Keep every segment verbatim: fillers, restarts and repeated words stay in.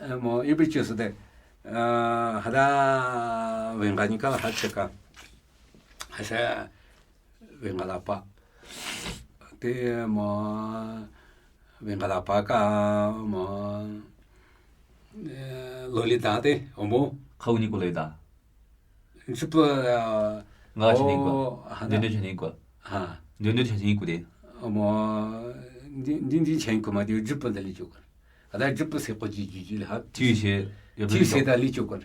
Mo, ibi chüsü de, hada, wengani ka ha cheka. Hasa, wengala pa. Te mo, wengala pa ka, mo, lolita te, omo. Khauni ko lolita. Jipu, nga chani ko. Hada. Dende chani ko. Ha. Dende chani ko de. Mo, dende chani ko ma de jipu dali choko. Ada jipu se ko ji ji ji ha. Ti se, ti se da li choko.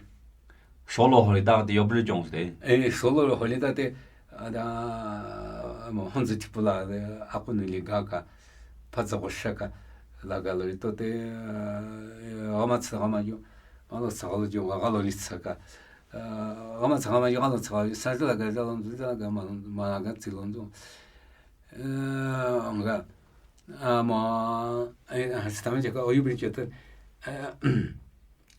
Solo holi da de yobri jong de. Eh, solo holi da de, ada, mo, honzi tipu la de, aku ni li ga ka, pa za ko sha ka, la ga lo to de, ama tsa ama yo, alo sa lo jo, ga lo li tsa ka. Ama tsa ama yo, alo tsa, sa la ga, la lo, la ga ma, ma ga ti lo. Nga, ama, eh, sitame je ka, oyu bi je te, eh,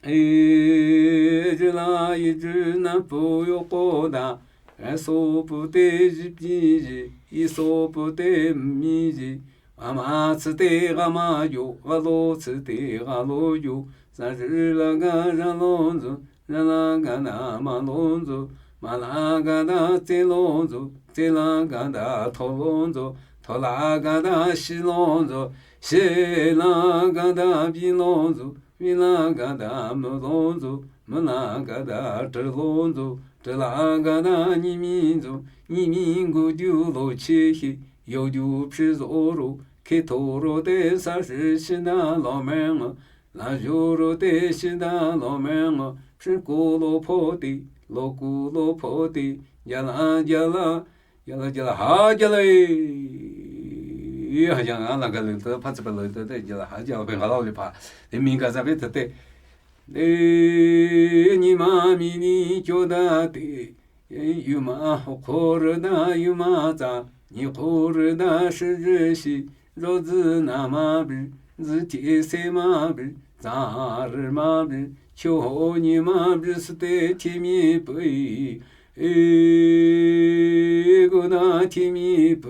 Ejila ijina puyo koda, eso pute jipi ji, iso pute mi ji, ama tsite gama yo, galo tsite galo yo, sa jila ga jalo nzo, jala ga da ma lo nzo, ma la ga da tse lo nzo, tse la ga da tho lo nzo, tho la ga da shi lo nzo, shi la ga da bi lo nzo, Vila ga da mü lo nzo, mü la ga da zhü lo nzo, zhü la ga da nyi mi nzo, nyi mi gu du lo che he, yo du phi zo ro, ke to ro de sa shi shi da lo me ngo, la ju ro de shi da lo me ngo, shi ku lo po de, lo ku lo po de, ya la ya la, Jala jala ha jala e. Ha jala la ga le te, pa tsa pa le te, jala ha jala pe ga la le pa. De mi ga za pe te te. De ni ma mi ni kyo da te. Yu ma ho ko re da yu ma za. Ni ko re da shi ji shi. Zo zi na ma bi. Zi ti se ma bi. Za re ma bi. Kyo ho ni ma bi su te ti mi pe. E, gu na ti mi pe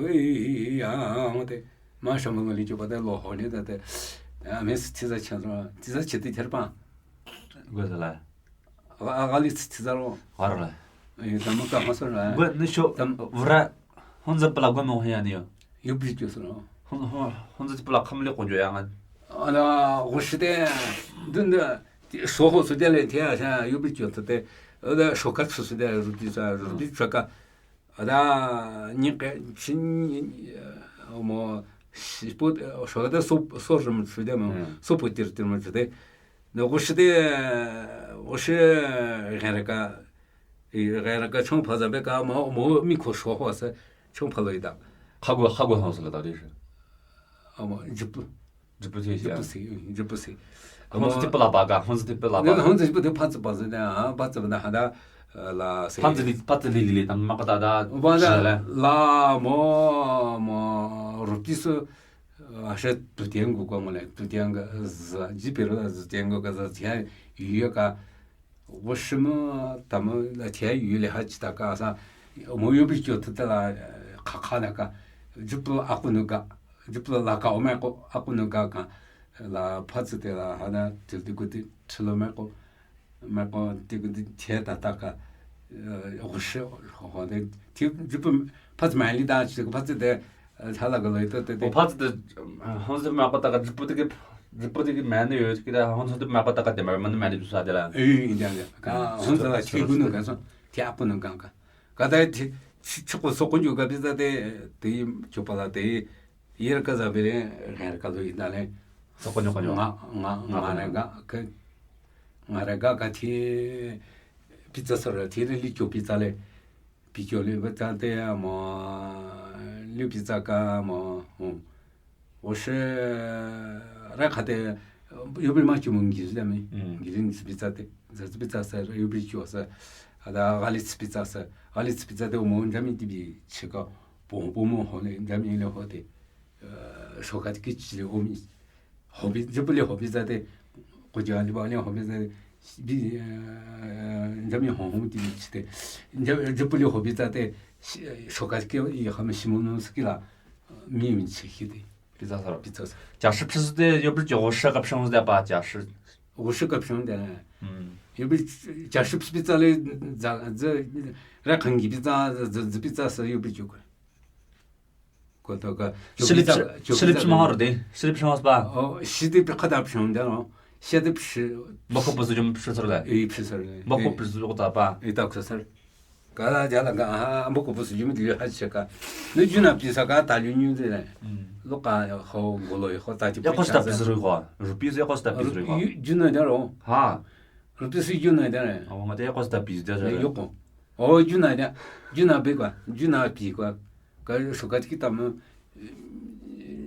yang te. Ma sha mo li ju ba de lo ho ni da de. A me si ti za cha zo, ti za chi ti ter pa. Gu za la. A, a, a li ti za lo. Har la. E, ta mo ka ma so la. Gu ni sho. Tam vra. Hon za pla gu mo ya ni yo. Yo bi ju so lo. Hon, hon, hon za pla kam le ko jo yang. Ala, gu shi de. Dun de. Shoho su de le te a sha yo bi ju te. Ala, shoka su su de ru bi sa, ru bi sa ka. Ada, ni ke, shi ni, mo, shi po, shoka de so, so ru mu su de mo. So po tir tir mu su de. No gu shi de, gu shi, gere ka, gere ka chong pa za be ka, mo, mo, mi ko shoho se, chong pa lo i da. Kha gu, kha gu hon su le da de shi. Amo, jipu. Jipu se, jipu se, jipu se. Hon zi tipu la ba ga, hon zi tipu la ba. Hon zi jipu de pa zi ba zi de, a, pa zi ba da ha da, la se. Pa zi li, pa zi li li le, tam ma ka da da. Ba da, la mo, mo, ru ti su, a, she tu tian gu kwa mo le, tu tian ga, zi, ji pe ru da zi tian gu ka zi tian, yu ka, 我什么，咱们那天雨里还记得干啥？我又比较得了，卡卡那个，就不阿姑那个，就不那个，我们阿姑那个干，那怕子的了，好像就这个的吃了买过，买过这个的钱大大个，呃，我是好好的，就就不怕子买里的，这个怕子的。 Chala ka loi to te te. O pha tsi te, hon tsi ma pa ta ka jipu te ke, jipu te ke man yo ki da, hon tsi ma pa ta ka te ma man man ju sa de la. Eh, ya ya. Ka hon tsi la chi gu no ka so, ti apu no ka ka. Ka da ti, chi ko so ko ju ka bi za de, te cho pa la te, yer ka za be le, rer ka loi da le. So ko nyo ko nyo. Nga, nga, nga re ga, ke, nga re ga ka ti, pizza so re, ti le li cho pizza le. Pizza le ba ta te ya mo, le pizza ka mo, hmm. 我是，那还得，有没有嘛就问你是的没？嗯。你的你是比较的，这是比较是，有比较是，啊，那阿里是比较是，阿里是比较的，我们这边的比这个，不不么好的，这边的好的，呃，说个这个鸡我们 Hobi, jipuli hobi zate, kuja liba liang hobi zate, bi, eh, jami hong hong ti chite. Ja-, jipuli hobi zate, shi-, shoka ke i hame shimono skila, mi mi chi hite. Pizza sara, pizza sara. Jashi pizza te, yo bi jo sha ka pshong de ba, jashi. 五十个 pizza 的，有杯假十 pizza 嘞，这这，来看一 pizza，这这 pizza 是有杯酒个。过头个，十粒是，十粒是蛮好的，十粒是好吧？哦，十粒比较大 pizza 的咯，现在不是，不可不是就不是了，哎，不是了，不可不是我咋办？哎，到可是。 Ka la ja la ka, ah, mbo ko pusu yumi di ha che ka. Ne juna pisa ka ta lu nyu de le. Lo ka ho ngolo ho ta ti. Ya ko sta pisa ru ko. Ru pisa ya ko sta pisa ru ko. Juna de ro. Ha. Ru pisa juna de le. Awa ma te ya ko sta pisa de. Yo ko. O juna de. Juna be ko. Juna pi ko. Ka so ka ti ki ta mo.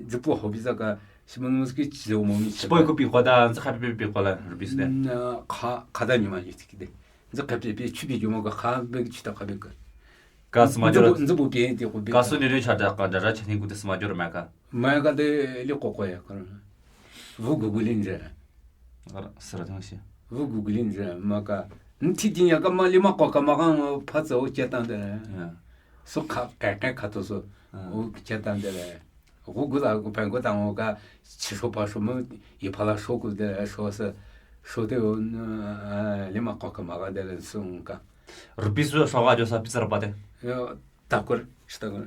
Jupu ho pisa ka. Simon mo ki chi mo mi. Spo ko pi ko da, za ka pi pi ko la. Ru pisa de. Na ka, ka da ni ma yi ti ki de. Nzi khape pe, chupi jumo ka khape, chita khape ka. Ka sma jor. Nzi bu pe ti ko pe. Ka su ni re cha da ka da cha ni ku te sma jor ma ka. Ma ka de li ko ko ya ka. Vu gu gu lin je. Ara, sara thang shi. Vu gu gu lin je ma ka. Nti din ya ka ma li ma ko ka ma ka pha tsa o che tan de. Ya. So ka, ka, ka, ka to so. O che tan de le. Gu gu la gu phan gu tang o ka, chi sho pa sho mo, yi pha la sho gu de sho se, sho de o, eh, li ma ko ka ma ga de le sung ka. Rupi su sho ga jo sa pizza pa de. Yo, ta kur, sta kur.